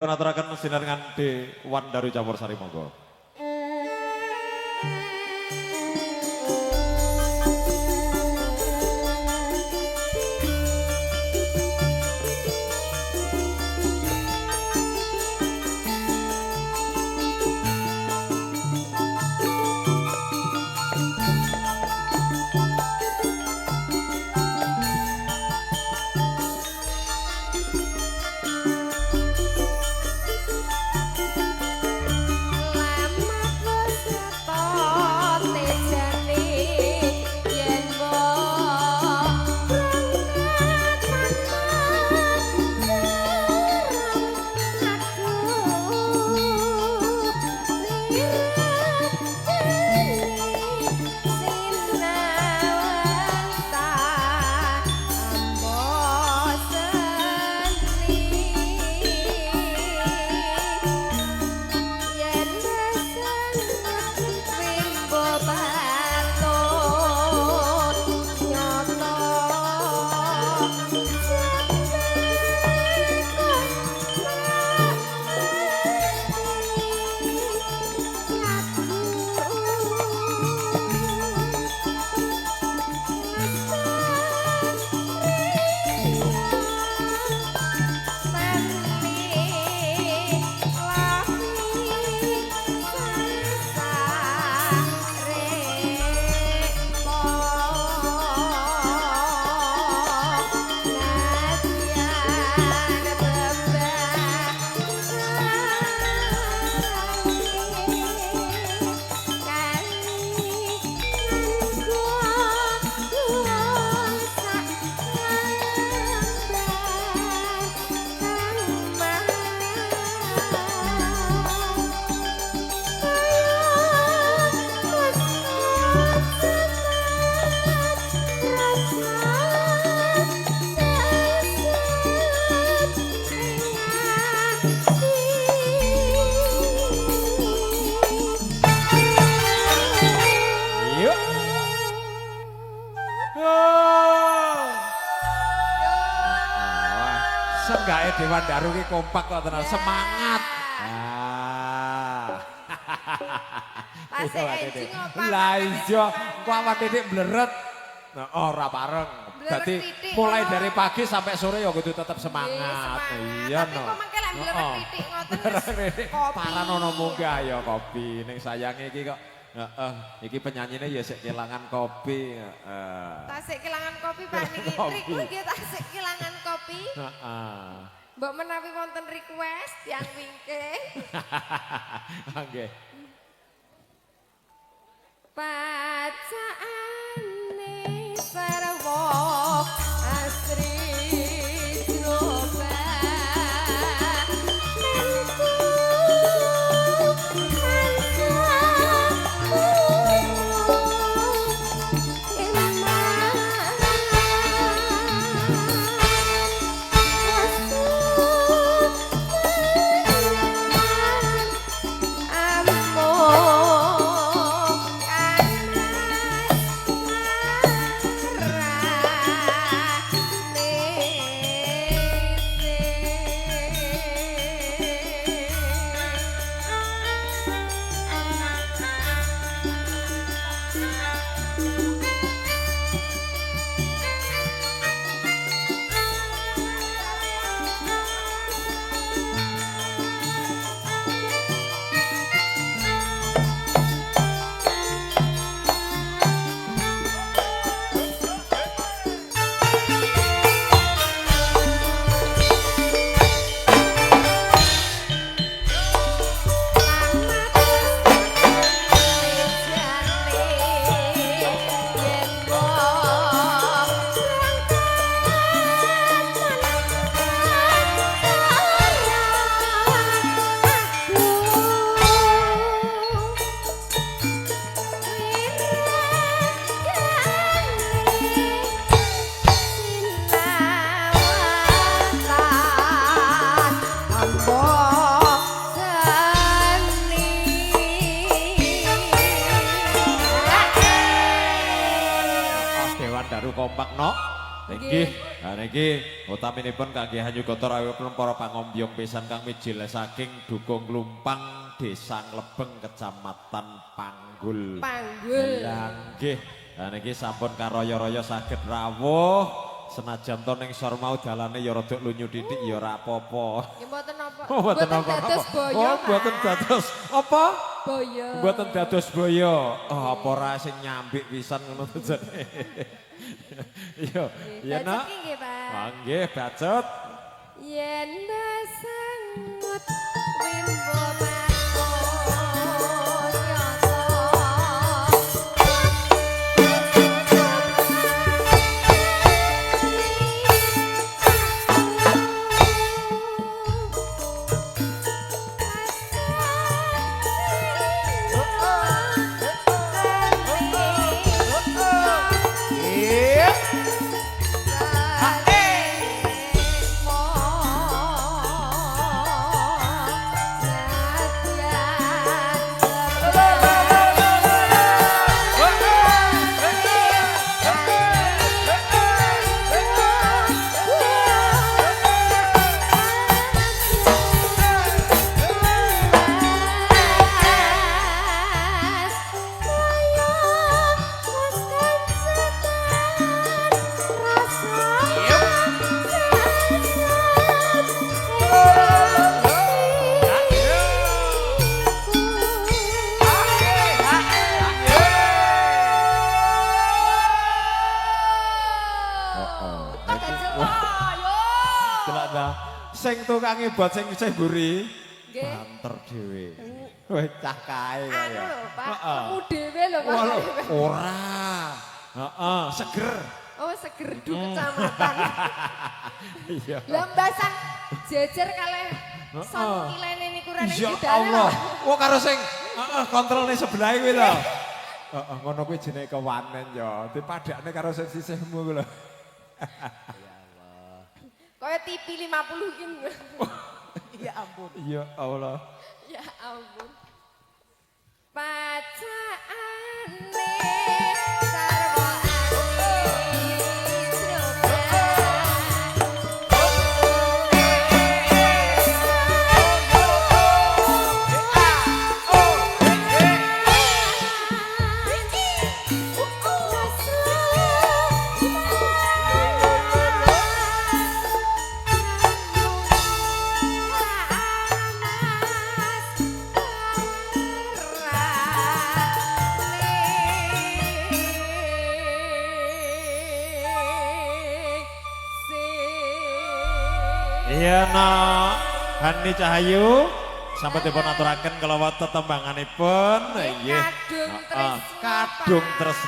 Aturaken sinarengan Dewandaru Campursari monggo. Yuk. Senggake Dewandaru ki kompak kok tenan, semangat. Ah. Tasik enjing opa. Lah iya, engko awan titik bleret. Nah, ora pareng. Dadi mulai dari pagi sampai sore ya kudu tetep semangat. Iya no. Tapi kok mangke lek bleret titik ngoten. Kopi. Paranono munggah ya kopi. Ning sayange iki kok heeh, iki penyanyine ya sik kelangan kopi, heeh. Tasik kelangan kopi Pak niki. Riku nggih tasik kelangan kopi. Heeh. Mbok menawi wonten request tiyang wingking. Nggih. Pacaane sarwa asri Dewandaru kompak no. Nggih. Nah niki utaminipun kangge hanyugata rawuhipun para pangombyong pisan kang mijil saking Dukuh Glumpang, Desa Nglebeng, Kecamatan Panggul. Panggul. Lah nggih. Lah niki sampun karaya-raya saged rawuh. Senajan to ning sor mau dalane ya rada lunyu titik ya ora apa-apa. Nggih mboten napa. Oh, mboten napa-napa. Dados boyo. Oh, mboten Pak. dados apa? Boyo. Mboten dados boyo. Oh, apa ora sing nyambik pisan ngono to jane. Iya, iya Bacot nak. ki nggih, Pak. Ah, nggih, bacot. Yen sangut wimbo makon nyata. Iya. Heeh. Kok gajel yo. Delok ta. Sing tukang ngebot sing isih mburi Nggih. banter dhewe. Wah, cah kae Anu kaya. lho, Pak. Heeh. Lemu dhewe lho, Pak. Wah, lho, ora. Heeh, seger. Oh, segerdu kecamatan. Iya. Lambasan jejer kalih son kilene niku rene Ya kidane Allah. lho. Wah, karo sing heeh kontrolne sebelah kuwi lho. Heeh, ngono kuwi jenenge kewanen ya. Dipadakne karo sing sisihmu kuwi lho. Kaya TV 50 in. Ya ampun. Ya Allah. Ya ampun. Pacaane sarwa Iya nak Hani Cahayu sampai dipun aturaken kelawan tetembanganipun nggih. Kadung Heeh, tresno, Kadung Pak. tresno.